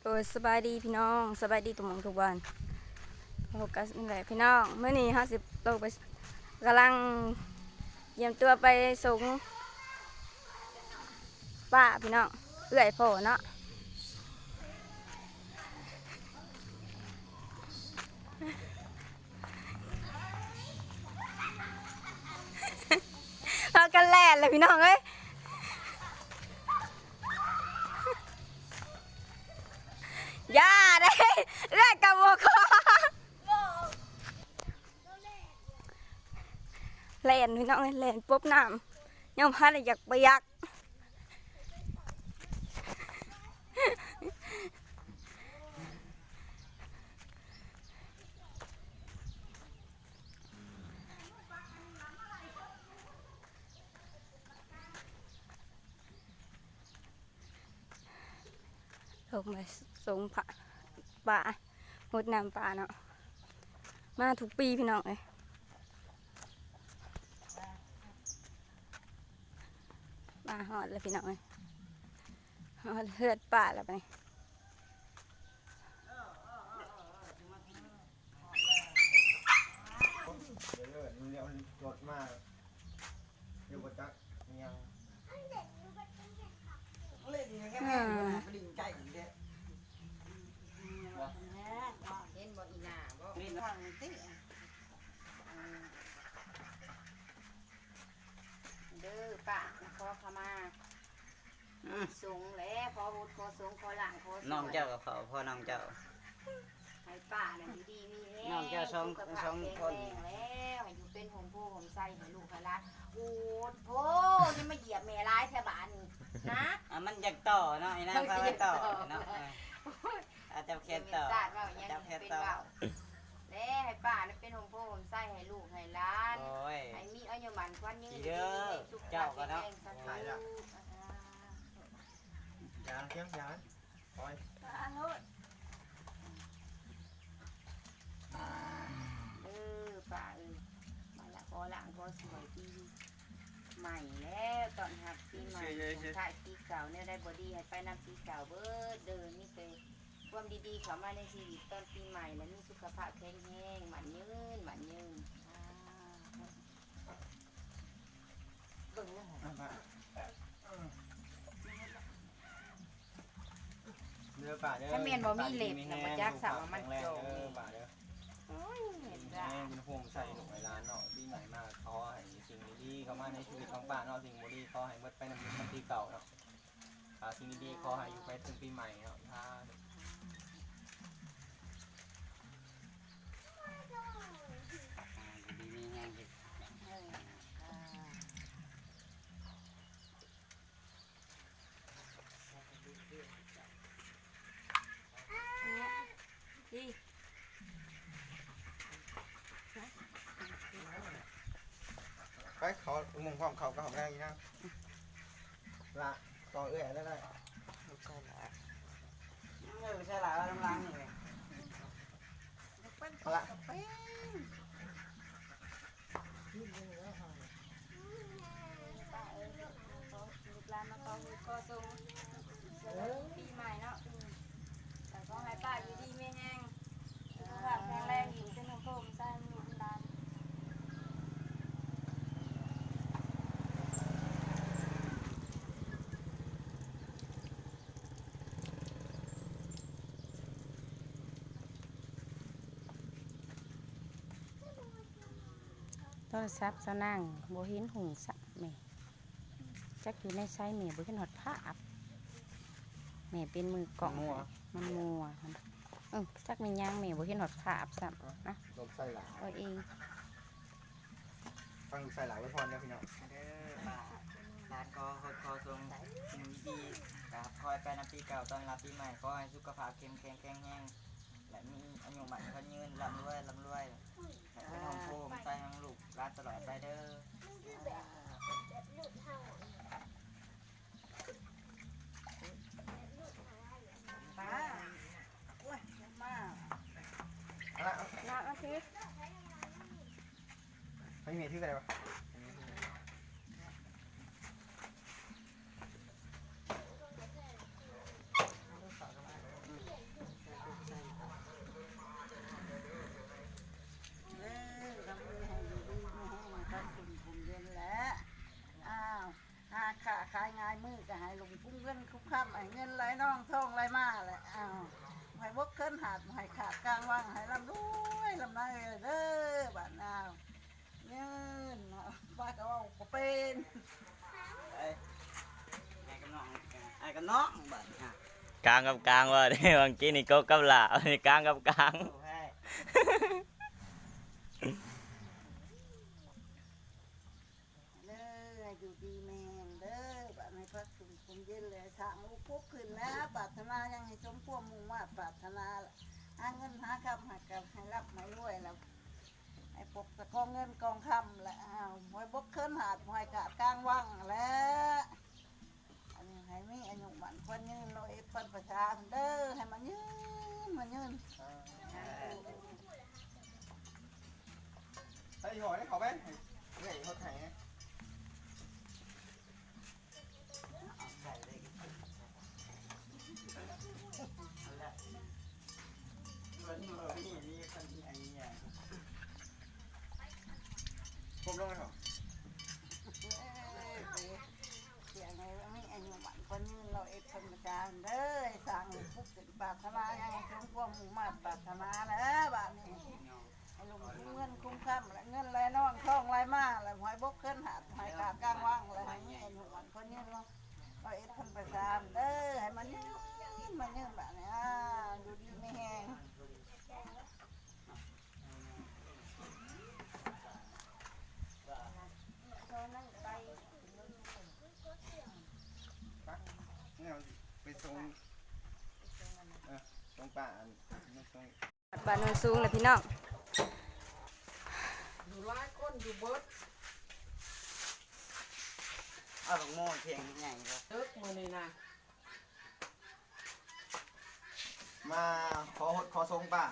ໂດຍ ສະບາຍດີພີ່ນ້ອງ ສະບາຍດີທຸກໝ່ອງທຸກບ່ອນ ພົບກັນອີກແລ້ວພີ່ນ້ອງ. ມື້ນີ້ເຮົາຊິລົງໄປ ກຳລັງກຽມຕົວໄປສົ່ງປ້າພີ່ນ້ອງ ເອື້ອຍພໍ່ເນາະ. ພາກັນແລ່ນແລ້ວພີ່ນ້ອງເອີຍ ຢ່າເດ້ ເອື້ອຍກະບໍ່ຂໍ ແລ່ນພີ່ນ້ອງເອີຍ ແລ່ນປົບນ້ຳ ຍາມພັດຢາກປະຢັກ. ລົງມາສົ່ງພະ ປາ ຫົດນ້ຳປາເນາະ ມາທຸກປີພີ່ນ້ອງເອີຍ. ມາຮອດແລ້ວພີ່ນ້ອງເອີຍ ຮອດເຮືອນປ້າແລ້ວບາດນີ້. ເດີ ເດີ ລົດມາ ເດີ ບໍ່ຈັກອີ່ຫຍັງ ເຫຼັ້ນແຮງ ເຫຼັ້ນໃຈອີກເດ້. ເຫັນບໍ່ອີ່ໜ້າບໍ່ ເຫຼັ້ນທາງນີ້ຕິ ເດີ ປ້າ ຂໍຂະມາ ອືມ ສົງແຫຼະ ຂໍຫົດ ຂໍສົງ ຂໍລ້າງ ຂໍສວຍ ນ້ອງເຈົ້າກໍຂໍພໍ່ນ້ອງເຈົ້າ ໃຫ້ປ້ານັ້ນຢູ່ດີມີແຮງ ນ້ອງເຈົ້າສອງ ສອງຄົນ ສຸຂະພາບແຂງແຮງແລ້ວ ໃຫ້ຢູ່ເປັນຮົ່ມໂພຮົ່ມໄຊໃຫ້ລູກໃຫ້ຫຼານ. ໂອດໂພ ຢ່າມາຢຽບແມ່ຫຼາຍແທ້ບາດນີ້ນະ ອ່າ ມັນຢາກຕໍ່ເນາະ ອີ່ນາງພາໄປຕໍ່ເນາະ. ເອີ ເອົາຈັບແຂນຕໍ່ ຈັບແຂນຕໍ່ ແລະ ໃຫ້ປ້ານັ້ນເປັນຮົ່ມໂພຮົ່ມໄຊໃຫ້ລູກໃຫ້ຫຼານ ໂອ້ຍ ໃຫ້ມີອາຍຸໝັ້ນຂວັນຍືນ ຢູ່ດີມີສຸຂະພາບແຂງແຮງ ສາທຸ ຢ່າ ຢ່າ ໂອ້ຍ ເອີ ປ້າເອີຍ ມາລະ ຂໍລ້າງຂໍສວຍປີໃໝ່ແລ້ວ ຕ້ອນຮັບປີໃໝ່ ສົ່ງທ້າຍປີເກົ່າ ແນວໃດບໍ່ດີໃຫ້ໄປນຳປີເກົ່າເບີດເດີ ມີແຕ່ ຄວາມດີໆເຂົ້າມາໃນຊີວິດຕອນປີໃໝ່ ແລະ ມີສຸຂະພາບແຂງແຮງ ໝັ້ນຍືນ ໝັ້ນຍືນ ສາທຸ. ເບິ່ງເດີ ເດີປ້າເດີ ຄັນແມ່ນບໍ່ມີເລັບນະ ບໍ່ຈັກສາວ່າມັນຈ່ອງ ເດີປ້າເດີ. ໂອ້ຍ ເຫັນແລ້ວ ເປັນໂຮມໃສ່ລູກໃຫ້ຫຼານເນາະ ປີໃໝ່ມາ ຂໍໃຫ້ສິ່ງດີໆເຂົ້າມາໃນຊີວິດຂອງປ້າເນາະ ສິ່ງບໍ່ດີຂໍໃຫ້ເບິດໄປນຳ ນຳປີເກົ່າເນາະ. ອ່າ ສິ່ງດີໆ ຂໍໃຫ້ຢູ່ໄປເຖິງປີໃໝ່ເນາະ ສາທຸ. ອ່າ ຢູ່ດີມີແຮງເຮັດ ເອີ ໄປ ເຂົ້າມຸງພ້ອມເຂົ້າກັບແມ່ອີ່ນາງ ລະ ຕໍ່ເອື້ອຍໄດ້ ໄດ້ ລູກຊາຍຫຼ້າ ເອີ ລູກຊາຍຫຼ້ານຳຫຼັງນີ້ ເອົາລະ ລູກຫຼານມາຂໍບຸນຂໍສົງ ສະເຫຼີມປີໃໝ່ເນາະ ແລ້ວຂໍໃຫ້ປ້າຢູ່ດີມີແຮງ ສຸຂະພາບແຂງແຮງ ຢູ່ເປັນຮົ່ມໂພຮົ່ມໄຊໃຫ້ລູກຫຼານ. ໂທລະສັບສາວນາງບໍ່ເຫັນຮຸ່ງຊ້ຳແມ່ ຈັກຢູ່ໃນໃສ ແມ່ບໍ່ເຫັນຮອດພາບ ແມ່ເປັນມືກ້ອງ ມັນມົວ ມັນມົວ ເອີ ຈັກແມ່ນຫຍັງ ແມ່ບໍ່ເຫັນຮອດພາບຊ້ຳ ເອົາ ນະ ລົມໃສ່ຫຼາຍ ເອົາເອງ. ຟັງລູກຊາຍຫຼ້າອວຍພອນເດີພີ່ນ້ອງ ເດີປ້າ ຫຼານຂໍຫົດຂໍສົງສິ່ງດີໆ ກະຂໍໃຫ້ໄປນຳປີເກົ່າຕ້ອນຮັບປີໃໝ່ ຂໍໃຫ້ສຸຂະພາບເຂັ້ມແຂງແຂງແຮງ ແລະ ມີອາຍຸໝັ້ນຂວັນຍືນ ລ່ຳລວຍ ລ່ຳລວຍ ໃຫ້ເປັນຮົ່ມໂພຮົ່ມໄຊໃຫ້ລູກຫຼານຕະຫຼອດໄປເດີ. ປ້າ ໂອ້ຍ ມາ ເອົາລະ ເອົາລະ ເອົາຊິ ໃຫ້ແມ່ຖືກະໄດ້ປະ? ເອົາລູກສາວກັບອ້າຍ ອືມ. ບົກເຂີນຫາດໃຫ້ຂາດກາງວັງ ໃຫ້ລ່ຳລວຍລ່ຳລວຍເດີບາດນາວ. ເງິນ ປ້າກໍເວົ້າບໍ່ເປັນ. ອ້າຍກັບນ້ອງ ອ້າຍກັບນ້ອງບາດນີ້ ກາງກັບກາງວ່າເດ້ ຫວ່າງກີ້ນີ້ກົບກັບຫຼ້າ ອັນນີ້ກາງກັບກາງ. ເດີ ຢູ່ດີມີແຮງເດີ ບາດໃຫ້ພັກສົງຄົມເຢັນ ແລະ ສ້າງລູກປຸກຂຶ້ນແລ້ວ ປາດຖະໜາຫຍັງໃຫ້ສົມຄວາມມຸ່ງມາດປາດຖະໜາ ລະຫາເງິນຫາຄຳ ໃຫ້ກັບ ໃຫ້ລ່ຳໃຫ້ລວຍ ລະໃຫ້ປົກຕະກອງເງິນກອງຄຳ ລະ ອ້າວ ໃຫ້ບົກເຂີນຫາດ ໃຫ້ຂາດກາງວັງ ລະ ອັນນີ້ໃຫ້ມີອາຍຸໝັ້ນຂວັນຍືນ ຮ້ອຍເອັດພັນປະຊາເດີ ໃຫ້ມັນຍືນ ມັນຍືນ. ໃສ່ຫໍ່ໃຫ້ເຂົາໄປ ເອື້ອຍຫົດໃຫ້. ກົ້ມລົງໃຫ້ເຂົາ. ສຽງໃຫ້ມີອາຍຸໝັ້ນຂວັນຍືນ ຮ້ອຍເອັດພັນປະຊາເດີ ສ້າງປຸກຂຶ້ນປາດຖະໜາຫຍັງໃຫ້ສົມຄວາມມຸ່ງມາດປາດຖະໜາແລ້ວບາດນີ້ ໃຫ້ລົງເງິນຄຸ້ມຄຳ ແລະ ເງິນໄຫຼນອງ ທອງໄຫຼມາ ແລະ ໃຫ້ບົກເຂີນຫາດ ໃຫ້ຂາດກາງວັງ ແລະ ໃຫ້ມີອາຍຸໝັ້ນຂວັນຍືນ ຮ້ອຍເອັດພັນປະຊາເດີ ໃຫ້ມັນຍືນ ມັນຍືນບາດນີ້ ຢູ່ດີມີແຮງ. ໄປສົ່ງ ເອີ ສົ່ງປ້າ ອັນ ສົ່ງ ບ້ານໂນນສູງແຫຼະພີ່ນ້ອງ ຢູ່ຫຼາຍຄົນຢູ່ເບິດ. ເອົາບັກໂມເພງໃຫຍ່ເດີ ເດິກມື້ນີ້ນະ ມາຂໍຫົດຂໍສົງປ້າ.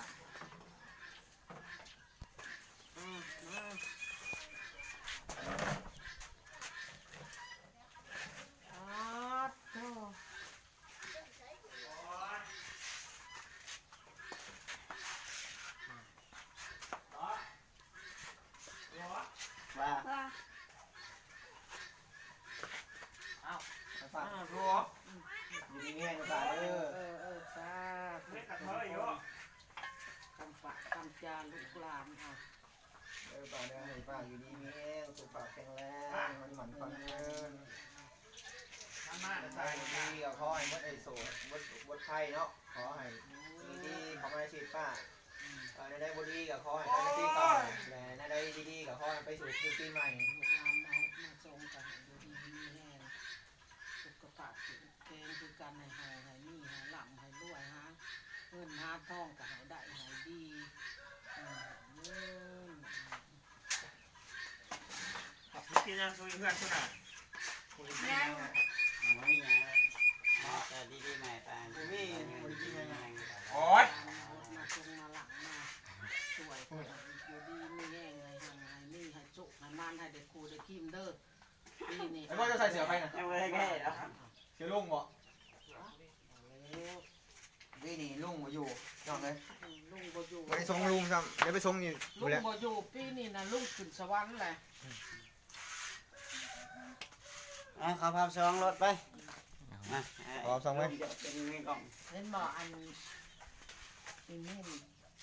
ວ່າ ວ່າ ເອົາ ໄປຝາກ ອ່າ ຢູ່ດີມີແຮງ ເອີ ເອີ ສາທຸ ເອີ ຄຳປາກຄຳຈາລູກຫຼານ ເອີ ປ້າເດີ ໃຫ້ປ້າຢູ່ດີມີແຮງ ສຸຂະພາບແຂງແຮງ ໃຫ້ໝັ້ນຂວັນຍືນ ໃຫ້ດີກໍຂໍໃຫ້ໝົດໄອ້ໂສກ ໝົດ ໝົດໄພເນາະ ຂໍໃຫ້ສິ່ງດີເຂົ້າມາໃນຊີວິດປ້າ ເອີ ແນວໃດບໍ່ດີກໍຂໍໃຫ້ໄປໃນທີ່ເກົ່າ ແລະ ແນວໃດດີໆກໍຂໍໃຫ້ໄປສູ່ທີ່ໃໝ່ ລູກຫຼານມາຮົດມາຊົມກໍໃຫ້ຢູ່ດີມີແຮງ ສຸຂະພາບແຂງຄືກັນ ໃຫ້ເຮົາໃຫ້ມີ ໃຫ້ລ່ຳໃຫ້ລວຍ ຫາເງິນຫາທອງກໍໃຫ້ໄດ້ໃຫ້ດີ ເອີ ເງິນ ກິນຫຍັງ? ຊຸຍເຮືອນພຸ້ນນະ ຍັງ ບໍ່ມີຫຍັງ ເອົາແຕ່ດີໆ ໃໝ່ປານ ບໍ່ມີ ບໍ່ໄດ້ກິນຫຍັງ ໂອ້ຍ ມາຊົງມາຫຼັງມາຊ່ວຍ ຢູ່ດີມີແຮງ ໃຫ້ຮັ່ງໃຫ້ມີ ໃຫ້ໂຊກໃຫ້ໝານ ໃຫ້ໄດ້ຄູ່ໄດ້ຄີມເດີ. ປີນີ້ ໄອ້ບອຍ ເຈົ້າໃສ່ເສື້ອໃຜນະ? ຍັງບໍ່ໄດ້ແກ້ເນາະ ເສື້ອລຸງບໍ? ເອົາແລ້ວ ປີນີ້ລຸງບໍ່ຢູ່ ນ້ອງເອີຍ ອືມ ລຸງບໍ່ຢູ່ ບໍ່ໄດ້ສົ່ງລຸງຊ້ຳ ໄດ້ໄປສົ່ງຢູ່ ລຸງບໍ່ຢູ່ ປີນີ້ນະ ລຸງຂຶ້ນສະຫວັນແຫຼະ ອືມ ເອົາ ເຂົ້າພາບສອງລົດໄປ ອືມ ອ່ະ ເອົາພາບສອງໄປ ເປັນມືກ້ອງ ເຫັນບໍ່ ອັນ ນີ້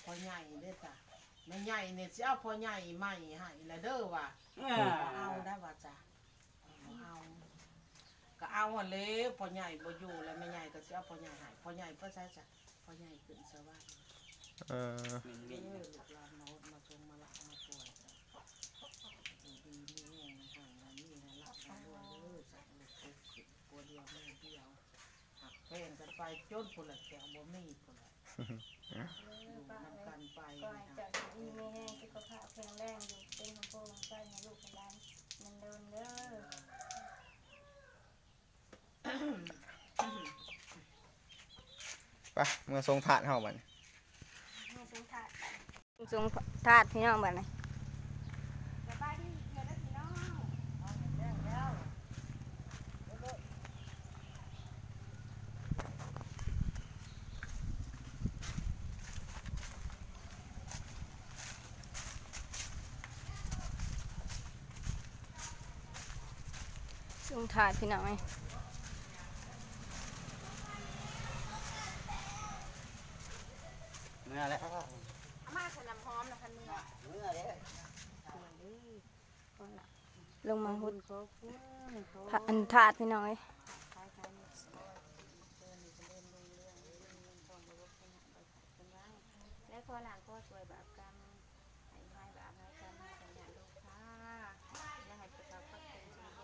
ພໍ່ໃຫຍ່ເດ້ ຕາ ແມ່ໃຫຍ່ນີ້ຊິເອົາພໍ່ໃຫຍ່ໃໝ່ໃຫ້ລະເດີວ່າ ເອີ ບໍ່ເອົາໄດ້ວ່າຈ້ະ ບໍ່ເອົາ ກໍເອົາຫັ້ນແຫຼະ ພໍ່ໃຫຍ່ບໍ່ຢູ່ແລ້ວ ແມ່ໃຫຍ່ກໍຊິເອົາພໍ່ໃຫຍ່ໃຫ້ ພໍ່ໃຫຍ່ໄປໃສຊະ? ພໍ່ໃຫຍ່ຂຶ້ນສະຫວັນ ເອີ ເອີ ລູກຫຼານມາອົດມາຊົງມາລາມາຊ່ວຍ ຢູ່ດີມີແຮງ ໃຫ້ຮັ່ງໃຫ້ມີ ໃຫ້ລ່ຳໃຫ້ລວຍເດີ ສາທຸ ຜົວດຽວເມຍດຽວ ຮັກແພງກັນໄປຈົນພຸ້ນລະ ແຂວບໍ່ມີພຸ້ນລະ ຢູ່ນຳກັນໄປ ຂໍໃຫ້ເຈົ້າຢູ່ດີມີແຮງ ສຸຂະພາບແຂງແຮງ ຢູ່ເປັນຮ່ມໂພຮົ່ມໄຊໃຫ້ລູກໃຫ້ຫຼານດົນໆເດີ ໄປ ເມືອສົ່ງທາດເຮົາບັດນີ້ ເມືອສົ່ງທາດ ສົ່ງທາດພີ່ນ້ອງບັດນີ້ ສະບາຍດີເທື່ອເດີພີ່ນ້ອງ ສົ່ງທາດພີ່ນ້ອງເອີຍ. ນັ້ນແຫຼະ ເອົາມາໃສ່ນ້ຳຫອມນະ ຄັນເມືອ ເມືອເດ້ ລງມາຫົດ ຂອບຄຸນ ພະ ອັນທາດ ພີ່ນ້ອງເອີຍ ແລະຂໍລ້າງ ຂໍຊ່ວຍບາບກຳ ໃຫ້ຫາຍບາບຫາຍກຳ ໃຫ້ກັນຍາດໂລຄາ ແລະໃຫ້ເຈົ້າພາບພັກ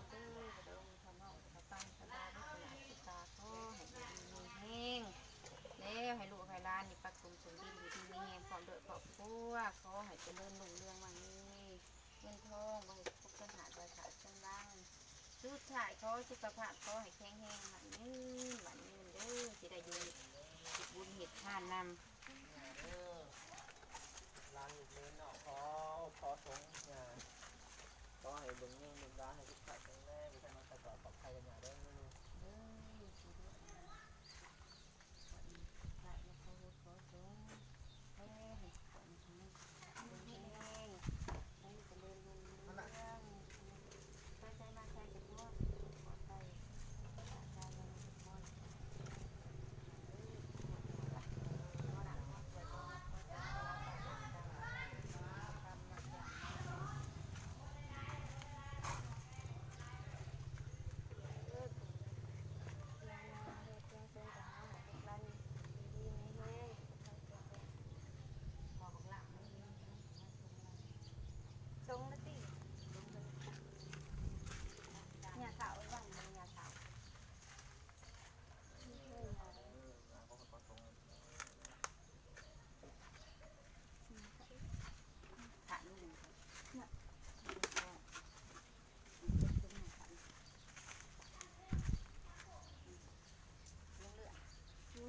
ເປັນສຸກເດີ ແລະອົງພະເມົາ ແລະພະປັງ ພະລາ ແລະພະລາຊະຕາ ຂໍໃຫ້ຢູ່ດີມີແຮງ ແລ້ວໃຫ້ລູກໃຫ້ຫຼານນີ້ປະກຸມສົມບູນ ຢູ່ດີມີແຮງ ພ້ອມດ້ວຍຄອບຄົວ ຂໍໃຫ້ຈະເລີນຮຸ່ງເຮືອງ ໝັ້ນມີເງິນທອງ ບໍ່ໃຫ້ຕົກເງິນຫາດ ບໍ່ໃຫ້ຂາດເງິນລັງ ສຸດທ້າຍຂໍສຸຂະພາບ ຂໍໃຫ້ແຂງແຮງ ໝັ້ນຍືນ ໝັ້ນຍືນເດີ ຊິໄດ້ຢູ່ເຮັດບຸນເຮັດທານນຳ. ເດີ ຫຼານລູກເລີນເນາະ ຂໍ ຂໍສົງຍາ ຂໍໃຫ້ເບິ່ງແຍງລູກຫຼານໃຫ້ສຸຂະພາບແຂງແຮງ ມີແຕ່ມາສະກອດປອດໄພກັນຍາເດີ ເດີ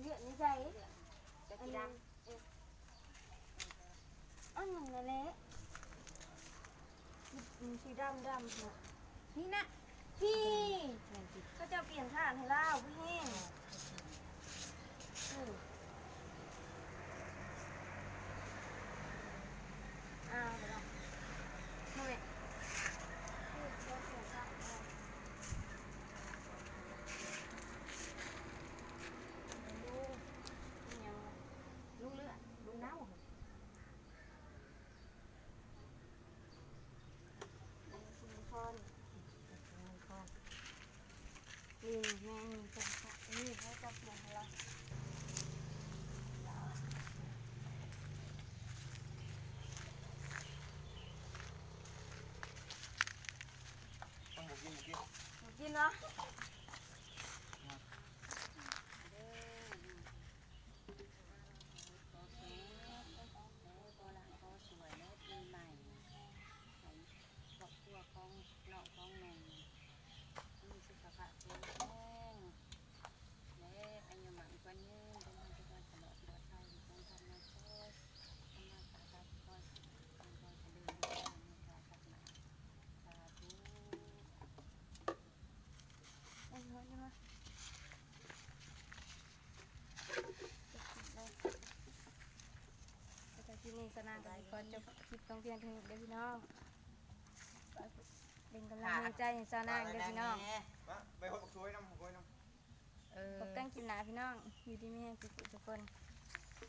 ເລືອດໃນໃຈ ອັນນີ້ ອັນນັ້ນແຫຼະ ອືມ ສີດຳດຳ ນີ້ນະ ນີ້ ເຂົາເຈົ້າປ່ຽນທາດໃຫ້ລາວ ຜູ້ແຮງ ອືມ ອ້າວ ບໍ່ໄດ້ ບໍ່ແມ່ນ ເຂົາປ່ຽນທາດໃຫ້ລາວ ລຸງ ອີຫຍັງ ລຸງເລືອດ ລຸງເນົາ ນີ້ແມ່ນ ນີ້ເຂົາຈັບມາໃຫ້ລາວ ບໍ່ກິນ ບໍ່ກິນ ບໍ່ກິນເນາະ. ຂໍສວຍໃນປີໃໝ່ ໃຫ້ຄອບຄົວຂອງນ້ອງຂອງໜຸ່ມມີສຸຂະພາບແຂງແຮງ ແລະອາຍຸໝັ້ນຂວັນຍືນ ເປັນທາງທີ່ດີຕະຫຼອດປອດໄພ ມີຄວາມທຳມາໂຊ ທຳມາຄ້າຂາຍ ຂໍໃຫ້ຈະເລີນຮຸ່ງເຮືອງ ມີການພັດທະນາ ສາທຸ. ສຳລັບຄລິບນີ້ ສາວນາງກໍຂໍຈົບຄລິບລົງພຽງເທົ່ານີ້ເດີພີ່ນ້ອງ ເປັນກຳລັງແຮງໃຈໃຫ້ສາວນາງເດີພີ່ນ້ອງ ໄປຫົດບັກສວຍນຳ ບັກສວຍນຳ ເອີ ພົບກັນຄລິບໜ້າພີ່ນ້ອງ ຢູ່ດີມີແຮງທຸກຜູ້ທຸກຄົນ.